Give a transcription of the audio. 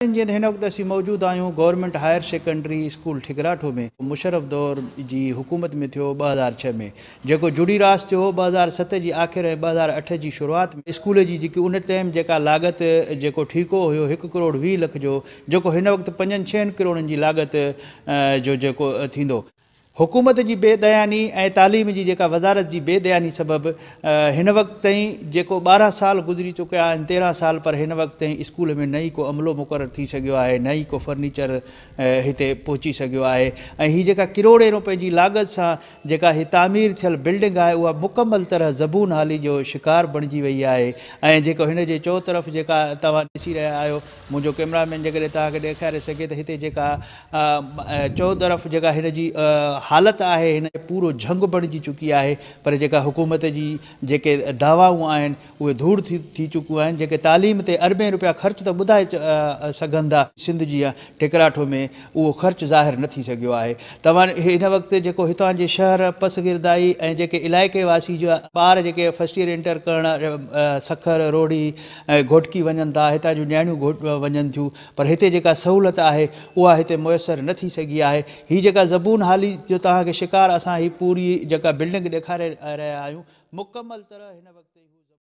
جيئن ته هن وقت اسين موجود آهيون government higher secondary school Thikratho ۾، Musharraf دور جي حڪومت ۾ ٿيو 2006 ۾ جيڪو جڙي راس ٿيو هو، 2007 جي آخر ۽ 2008 جي شروعات ۾ اسڪول جي جيڪي ان ٽائيم جيڪا لاڳت جيڪو ٺيڪو هيو 1 ڪروڙ 20 لک جو، جيڪو هن وقت 5 6 ڪروڙن جي لاڳت جو جيڪو ٿيندو. حڪومت جي بي دياني ۽ تعليم جي جيڪا وزارت جي بي دياني سبب هن وقت تائين جيڪو 12 سال گذري چڪيا آهن، 13 سال، پر هن وقت تائين اسڪول ۾ نه ئي ڪو عملو مقرر ٿي سگهيو آهي، نه ئي ڪو فرنيچر هتي پهچي سگهيو آهي ۽ هي جيڪا ڪروڙين روپين جي لاڳت سان جيڪا هي تعمير ٿيل بلڊنگ آهي، اها مڪمل طرح زبون حالي جو شڪار بڻجي وئي آهي ۽ جيڪو هن جي چؤ طرف جيڪا توهان ڏسي رهيا آهيو، منهنجو ڪئميرا مين جيڪڏهن توهان کي ڏيکاري سگهي ته هتي جيڪا چؤ طرف جيڪا هن جي حالت آهي، هن پورو جهنگ بڻجي چڪي آهي، پر جيڪا حڪومت جي جيڪي دعوائون آهن، اهي ڌوڙ ٿي چڪيون آهن. جيڪي تعليم تي اربين روپيا خرچ ته ٻڌائي سگهن ٿا، سنڌ جي ٺڪراٺو ۾ اهو خرچ ظاهر نه ٿي سگهيو آهي. توهان هن وقت جيڪو هتان جي شهر پسگردائي ۽ جيڪي علائقي واسي جا ٻار جيڪي فرسٽ ايئر انٽر ڪرڻ سکر، روهڙي ۽ گهوٽڪي وڃن ٿا، هتان جون نياڻيون وڃن ٿيون، پر هتي جيڪا سهولت آهي، اها هتي ميسر نه ٿي سگهي آهي. هي جيڪا زبون حالي جو توهان کي شڪار اسان هي پوري جيڪا بلڊنگ ڏيکاري رهيا آهيون، مڪمل طرح هن وقت.